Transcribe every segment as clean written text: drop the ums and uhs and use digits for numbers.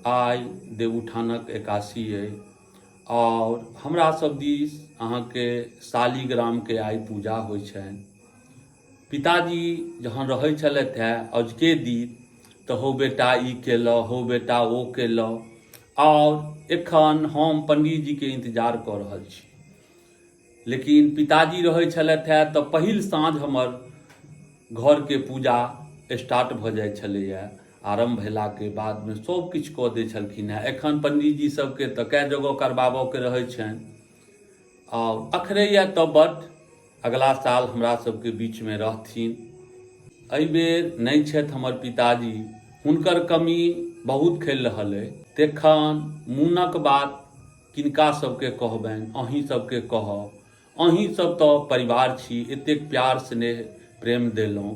आइ देवउठानक एकादशी अइ आओर हमरा सब दिस अहाँके शालिग्रामके आइ पूजा होइ छनि। पिताजी जहन रहै छलथि हेँ अजुके दिन तऽ हौ बेटा ई केलऽ, हौ बेटा ओ केलऽ। आओर एखन हम पण्डीजीके इन्तजार कऽ रहल छी। लेकिन पिताजी रहै छलथि हेँ तऽ पहिल साँझ हमर घरके पूजा स्टार्ट भऽ जाइ छलैए। आरम्भ भेलाके बादमे सभ किछु कऽ दै छलखिन हेँ। एखन पण्डीजी सभके तऽ कए जगह करबाबऽके रहै छनि आओर अखरैए तऽ बड्ड। अगला साल हमरा सबके बीचमे रहथिन। एहिबेर नहि छथि हमर पिताजी, हुनकर कमी बहुत खलि रहल अइ। तखन मोनक बात किनका सबके कहबनि, अहीं सबके कहब। अहीं सब तऽ परिवार छी, एतेक प्यार स्नेह प्रेम देलहुँ।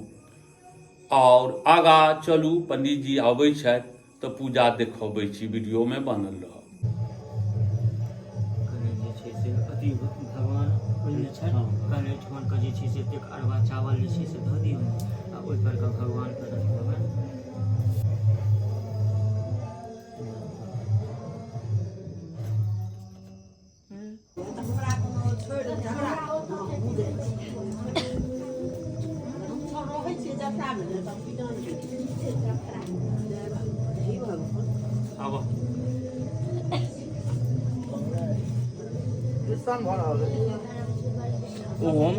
आओर आगाँ चलू, पंडीजी अबै छथि तऽ पूजा देखबै छी, वीडियोमे बनल रहब। कने जे छै से अथी भगवान ओहिमे छथि, कने एहिठमनके जे छै से एतेक अरबा चावल जे छै से धऽ दियौ आ ओहिपर के भगवानके रखबनि। ओम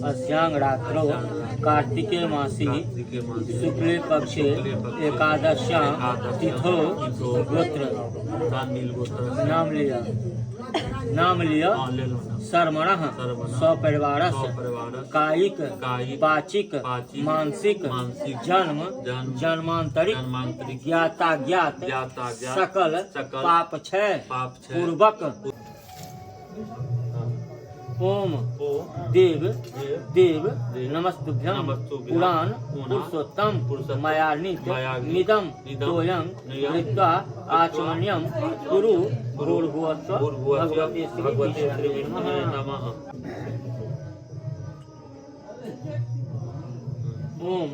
अस्यां रात्रौ कार्तिके मासि शुक्ले पक्षे एकादश्यां तिथौ गोत्र नाम लिअ, नाम लिअ शर्मणः सपरिवारस्य कायिक वाचिक मानसिक जन्म जन्मांतरिक ज्ञाताज्ञात सकल पाप क्षय पूर्वक ओम देव देव नमस्तुभ्यं पुराण पुरुषोत्तम मयानित निदम तोयं कृत्वा आचमन्यं कुरु भूर्भुवस्व भगवते श्री विष्णवे नमः। ओम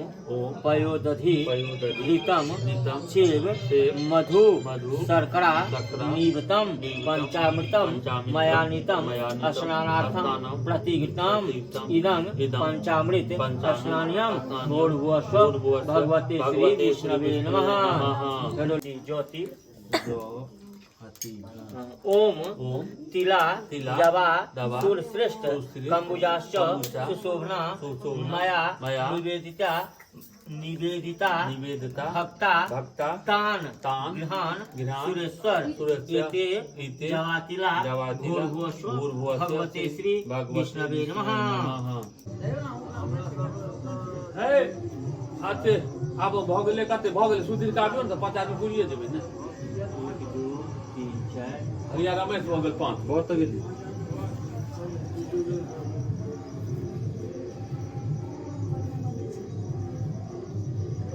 पयोदधि घृतम चेव मधु शर्करा निवतम पंचामृतम मयानितम स्नानार्थम प्रतिघृतम इदं पंचामृत स्नान्यम भूर्भुवस्व भगवते श्री विष्णवे नमः। ज्योति ओम तिला जवा सुरश्रेष्ठ कंबुजाश्च सुशोभना मया निवेदिता निवेदिता निवेदिता भक्ता भक्ता तान तान गृहान सुरेश्वर एते जवातिला भूर्भुवस्व भगवते श्री विष्णवे नमः। हे आते आब भऽ गेलै, कते भऽ गेलै सुधीर के आबियौ ने तऽ 5 आदमी पुरिये जेबै ने। 1 2 3 4 हरिया रमेश भऽ गेल 5 भऽ तऽ गेलै।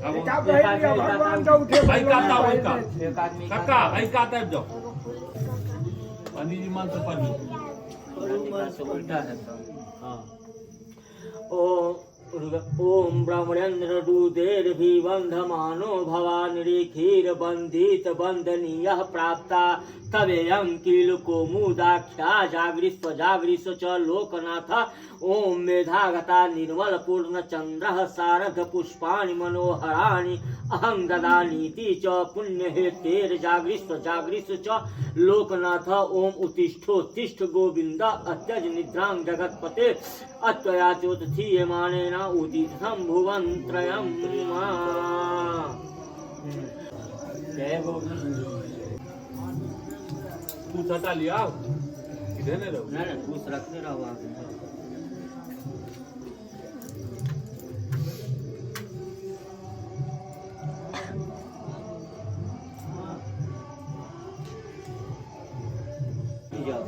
एहि कात आउ, एहि कात। एक आदमी काका एहि कात आबि जाउ, पंडीजी मंत्र पढ़ियौ। उल्टा है। हँ। ओम ब्रह्मणेन्द्र रुदेर्भिबन्धमानो भवानिरेखीरबन्धित बन्धनीयः प्राप्ता तवेयं कीलकोमुदाख्या जागृस्व जागृस्व च लोकनाथ। ओम मेधागता निर्मल पूर्णचन्द्रः सारथ पुष्पाणि मनोहराणि अहं ददानीति च पुण्यहेतेर् जागृस्व जागृस्व च लोकनाथ। ओम उत्तिष्ठोत्तिष्ठ गोविन्द अत्यज निद्रां जगत्पते अत्वया चोत्थीयमानेन उदितं भुवन त्रयं। जय गोविंद। तू हटा लिया, इधर नहीं रहो। नहीं नहीं, कुछ रखते रहो आप। जाओ।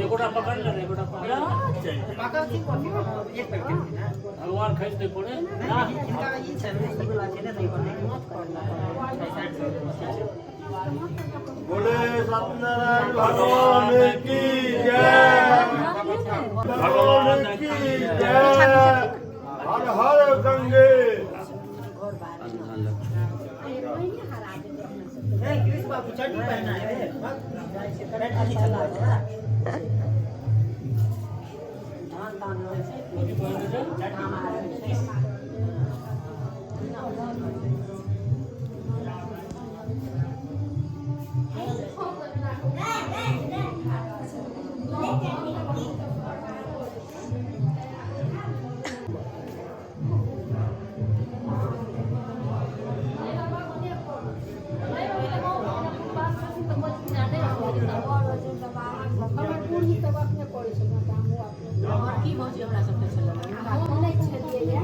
एगोटा पकड़ ले, एगोटा पकड़। भगवान खैस नहीं पड़े ना। बोले सत्यनारायण भगवान की जय, भगवान की जय, हर हर गंगे। की भौजी हमरा सबके छलै? हम नहि छलियै।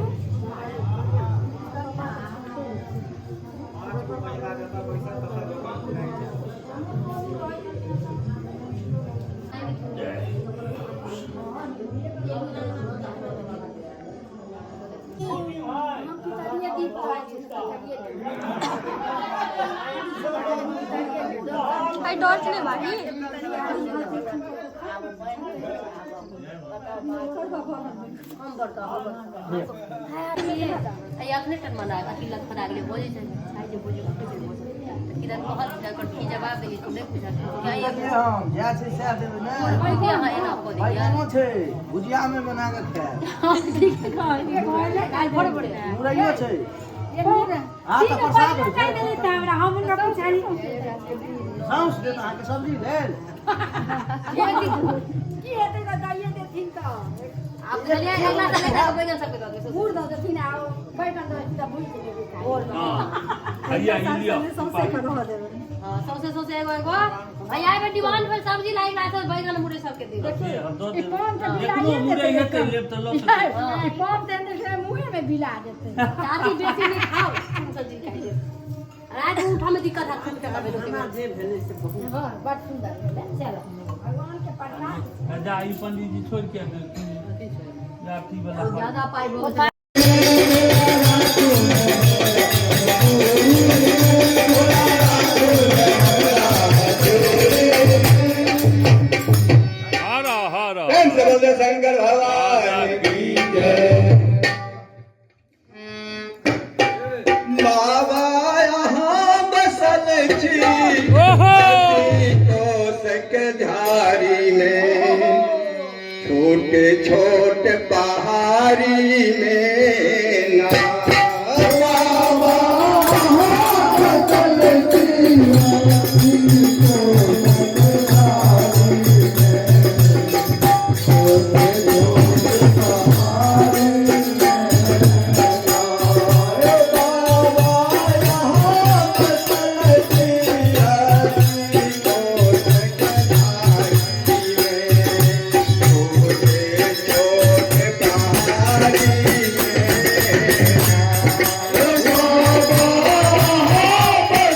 हम पितरिये दीप खाइ छी, पितरिये दीप। आई टॉर्च नहीं भागी। आई अपने टन मना अथी लग फरा गेलै, बजै छै खाइ छै, बजै छै, बजै छै। किरण कहल ओकर की जवाब देलियै तू नहि बुझल क्या ये? हम जएह छै सएह देबै ने। कहलियै अहाँ एना कऽ दैया। बैगनो छै, भुजियामे बना कऽ खायब। ठीक है, काल्हि भोरे भोरे मुरैयो छै। हाँ तऽ प्रसाद होइ छै। हमरा हम हुनका पुछारी। सौंस देत अहाँके सब्जी लेल। की हेतै तऽ दैये देथिन तऽ। आब बुझलियै, अगिला साल एकटा बैगन सबके दऽ देबै। गुड़ दऽ देथिन आ बैगन दऽ देथिन तऽ भुजि देबै। हाँ भैया, ई लिअ। हाँ, सौंसे सौंसे एगो एगो भैया एहि बेर डिमांड पर सब्जी लागि रहा छै, बैगन मुरई सबके दियौ। हम दऽ देब। पान तऽ एखनो बिलाइए मुरई देतै। हेतै, लेब तऽ लऽ सकैत छी। पान तऽ मुँहेमे बिला देतै। दादी, बेसी नहि खाउ, सब्जी खाइ लेब। राति में उठा में दिक्कत हैत, खूब टका भेलो। हँ, बड़ सुन्दर भेलै। चलो, भगवानके प्रसाद। जा, ई पंडित जी छोड़ि के लाठी वाला। ज्यादा पाइ भऽ गेल। हर हर। प्रेम से बोलते शंकर भगवान की जय। बाबा, यहाँ बसल छी ओहो। कोस के झाड़ी में, छोटे छोटे पहाड़ी में।